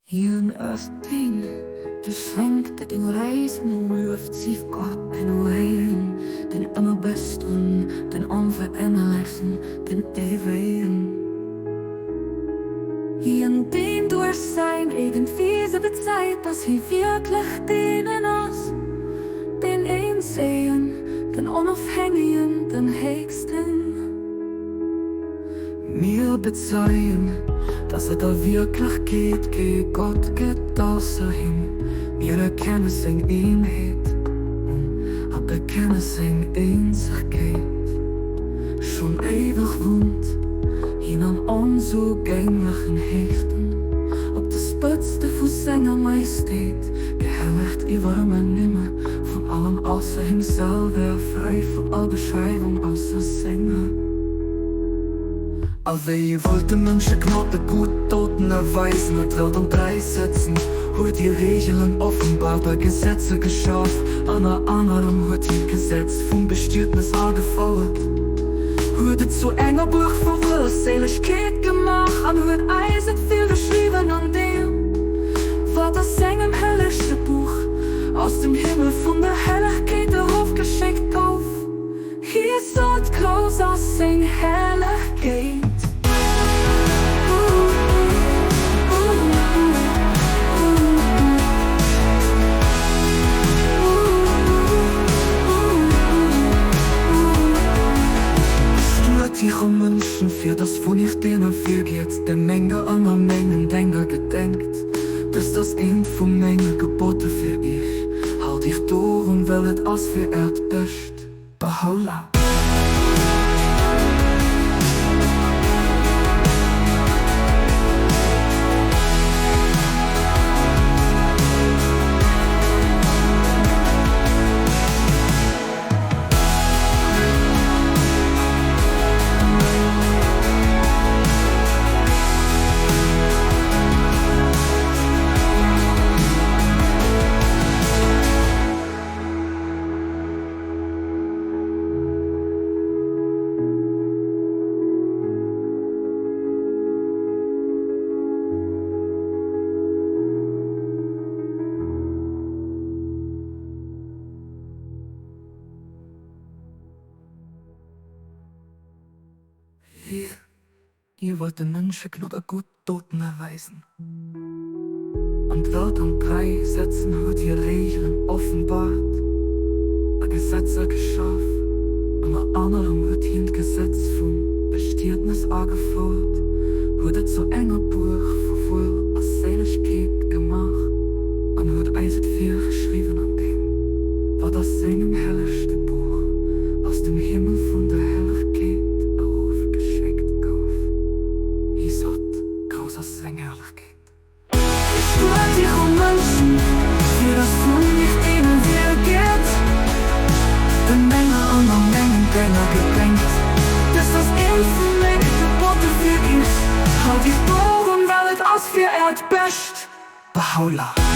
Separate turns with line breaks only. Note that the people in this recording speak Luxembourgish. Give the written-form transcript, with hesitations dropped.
Hien ass deen, dee schenkt, den Räichen an lueft sief Gott, den Heilen, den Ëmmerbesten, den Onverännerlechen, den Éiwegen. Hien, deen duerch säin eegent Wiese bezeit, dass hie wierklech deenen ass, deen Eenzegen, den Onofhängegen, den Héchsten. Mir bezeien, dass et a Wierklechkeet kee Gott gëtt ausser him. Mir erkenne seng Eenheet un a bekenne seng Eenzegkeet. Schonn éiweg wunnt hien an onzougänglechen Héichten, op de Spëtzte vu senger Majestät, gehellegt iwwer ëmmer Nimme vun allem ausser him selwer, fräi vu all Beschreiwung ausser senger. A wéi hie wollt de Mënsche Gnod a gutt Doten erweisen a d'Welt an d'Rei setzen, huet hie Reegelen offenbart a Gesetzer geschaf. Ënner anerem huet hien d'Gesetz vum Bestietnes agefouert, huet et zu enger Buch vu Wuel a Séilegkeet gemaach an huet eis et virgeschriwwen an deem, wat a sengem hellege Buch aus dem Himmel vun der Hellegkeet erofgeschéckt gouf. Hie sot, Grouss ass seng Herrlechkeet.
Stuet hire Mënschen fir, dass vun iech deen ervirgeet, der menger an a mengen Dénger gedenkt. Dëst ass eent vu menge Gebote fir iech, Halt iech dorun, well et ass fir äert Bescht. Bahá'u'lláh.
Hie wollt de Mënsche Gnod a gutt Doten erweisen. An d'Welt an d'Rei setzen huet hie Reegelen offenbart a Gesetzer geschaf. Ënner anerem huet hien d'Gesetz vum Bestietnes agefouert, huet et zu enger Buerg vu Wuel a Séilegkeet gemaach an huet eis et virgeschriwwen an deem, wat a sengem hellegste Buch aus dem Himmel vun der Hellegkeet erofgeschéckt gouf. Hie sot, Grouss ass seng Herrlechkeet.
Spuert iech um Mënschen, fir dass vun iech deene Wiel geet, de menger an a mengen Dénger gedenkt. Dëst ass eent vu menge Gebote fir iech, Halt iech dorun, well et ass fir äert Bescht. Bahá'u'lláh.